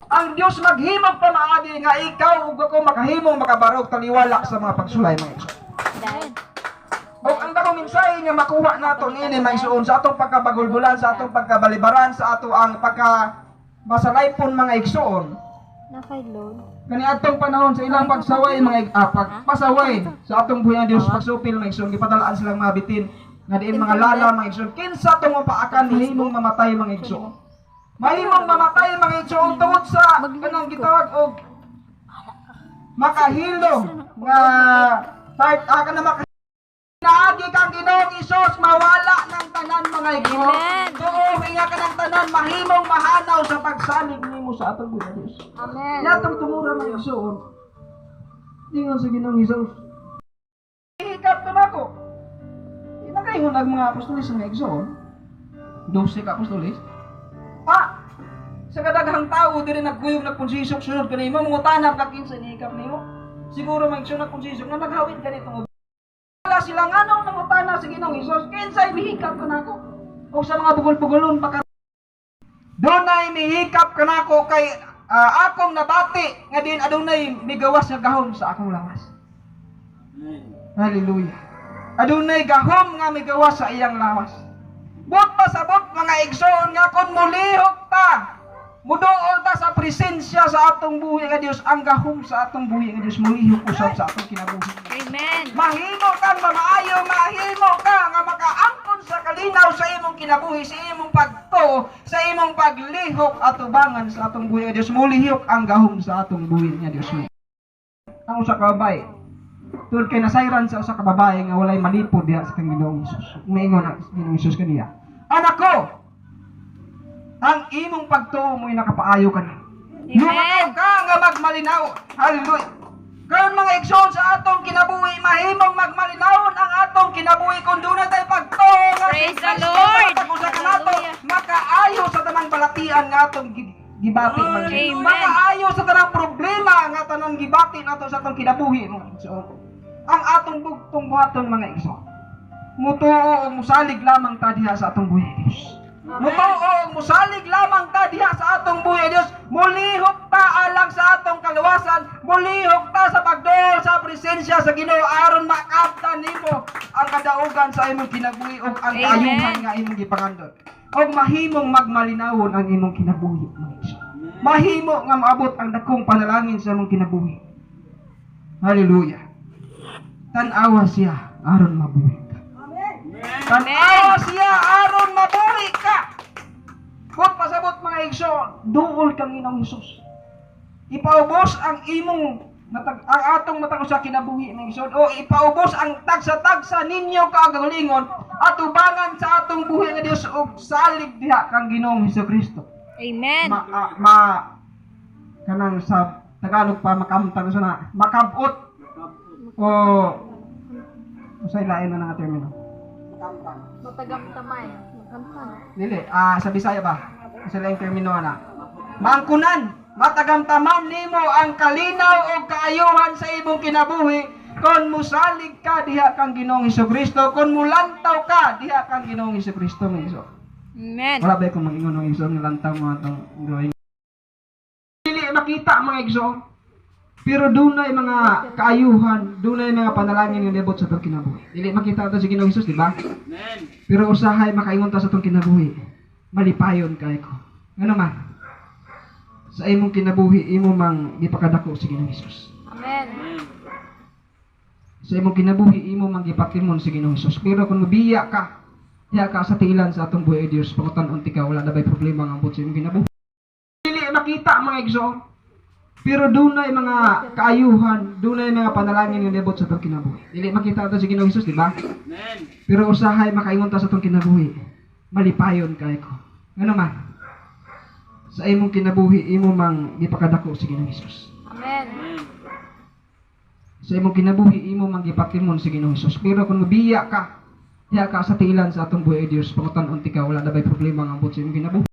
Ang Dios maghimog pamaagi nga ikaw ug ako makahimong makabarog taliwala sa mga pagsulay, mga igsoon. Amen. Og ang dakong mensahe nga makuha nato niini, mga igsoon, sa atong pagkabagulbulan, sa atong pagkabalibaran, sa ato ang pagka masalaypon, mga igsoon, Naka-load. Kaniadtong panahon sa ilang pagsaway, mga pagpasaway sa atong buhi nga Dios, pagsupil, mga igsoon, gipadalaan silang mga bitin nga diin mga lala, mga igsoon. Kinsa tong paakan, mahimong mamatay, mga igsoon. Mahimong mamatay, mga igsoon, tungod sa kanang gitawag og makahilo nga part kanang maka naagi kang Ginoong Hesus, mawala ng tanan, mga igsoon. Amen. Tuo nga ka ng tanan mahimong mahanaw sa pagsalig nimo sa atong buhi nga Dios. Amen. Yatong tumura, mga igsoon. Ingon sa Ginoong Hesus, "Hikap ka nako." Nakaingon ang mga apostolis, mga igsoon. 12 ka apostolis. Ah, sa kadaghang tao diri nagkuyog, nagkonsisok sunod kanimo, mangutanab ka kinsa nihikap nimo. Siguro, mga igsoon, nagkonsisok nga naghawid ganitong wala sila nganong nangutana sa Ginoong Hesus, "Kinsay mihikap kanako?" O sa mga bugol-bugolon pa, "Dunay mihikap kanako kay akong nabati nga din adunay migawas nga gahom sa akong lawas." Hallelujah. Adunay gahom nga migawas sa iyang lawas. Buot pasabot, mga igsoon, nga kon mulihok ta, muduol ta sa presensya sa atong buhi nga Dios, ang gahom sa atong buhi nga Dios mulihok usab sa atong kinabuhi. Amen. Mahimo kang mamaayo, mahimo ka nga makaangkon sa kalinaw sa imong kinabuhi, sa imong pagtuo, sa imong paglihok atubangan sa atong buhi nga Dios. Mulihok ang gahom sa atong buhi nga Dios. Ang usa ka babae, tungod kay nasayran sa usa ka babae nga walay malipod diha sa kang Ginoong Hesus. Maingon ang Ginoong Hesus kaniya, "Anak ko, ang imong pagtuo mo'y nakapaayo ka na. Amen. Lumakaw ka nga magmalinaw." Hallelujah. Karon, mga igsoon, sa atong kinabuhi, mahimong magmalinawon ang atong kinabuhi kung doon tayo pagtuo nga si Praise the Kristo Lord. matag usa kanato Hallelujah. makaayo sa tanang balatian nga atong gibati, mga igsoon. Amen. Makaayo sa tanang problema nga tanang gibati nato sa atong kinabuhi, mga igsoon. Ang atong bugtong buhaton, mga igsoon, mutuo og musalig lamang ta diha sa atong buhi, Dios. Mutuo og musalig lamang ta diha sa atong buhi, Dios. Mulihok ta alang sa atong kaluwasan, mulihok ta sa pagduol sa presensya sa Ginoo aron makamtan nimo ang kadaugan sa imong kinabuhi ug ang Amen. kaayuhan nga imong gipangandon. Og mahimong magmalinawon ang imong kinabuhi, mga igsoon. Mahimo nga maabot ang dakong panalangin sa imong kinabuhi. Hallelujah. Tan-awa siya aron mabuhi ka. Tan-awa siya aron mabuhi ka. Huwag pasabot, mga igsoon, duol kang Ginoong Hesus. Ipaubos ang imong matag ang atong matag usa kinabuhi, mga igsoon, o ipaubos ang tagsa-tagsa ninyo kaagalingon atubangan sa atong buhi nga Dios ug salig diha kang Ginoong Hesukristo. Amen. Ma kanang sa Tagalog pa, makamtan sa na makabot o unsay lain na nga termino? Matagamtamay. Makamtan. Dili, sa Bisaya ba? Unsay laing termino na? Maangkunan, matagamtaman nimo ang kalinaw o kaayuhan sa imong kinabuhi kon musalig ka diha kang Ginoong Hesukristo, kon mulantaw ka diha kang Ginoong Hesukristo, mga igsoon. Amen. Wala ba kung mag-ingon ng igsoon nga lantaw mo atong drawing? Dili makita, mga igsoon. Pero dunay mga kaayuhan, dunay mga panalangin nga niabot sa atong kinabuhi. Dili makita ato si Ginoong Hesus, di ba? Pero usahay makaingon ta sa atong kinabuhi, malipayon kay ko. Ngano man? Sa imong kinabuhi, imo mang gipakadako si Ginoong Hesus. Amen. Sa imong kinabuhi, imo mang gipatimon si Ginoong Hesus. Pero kung mabiya ka, diha ka sa tiilan sa atong buhi Dios, pangutan-on ka, wala na ba'y problema nga ambot sa imong kinabuhi? Dili makita, mga igsoon. Pero dunay mga kaayuhan, dunay mga panalangin nga niabot sa atong kinabuhi. Dili makita ato si Ginoong Hesus, di ba? Pero usahay makaingon ta sa atong kinabuhi, malipayon kay ko. Ngano man? Sa imong kinabuhi, imo mang gipakadako si Ginoong Hesus. Amen. Sa imong kinabuhi, imo mang gipatimon si Ginoong Hesus. Pero kung mabiya ka, diha ka sa tiilan sa atong buhi Dios, pangutan-on ka, wala na ba'y problema nga ambot sa imong kinabuhi?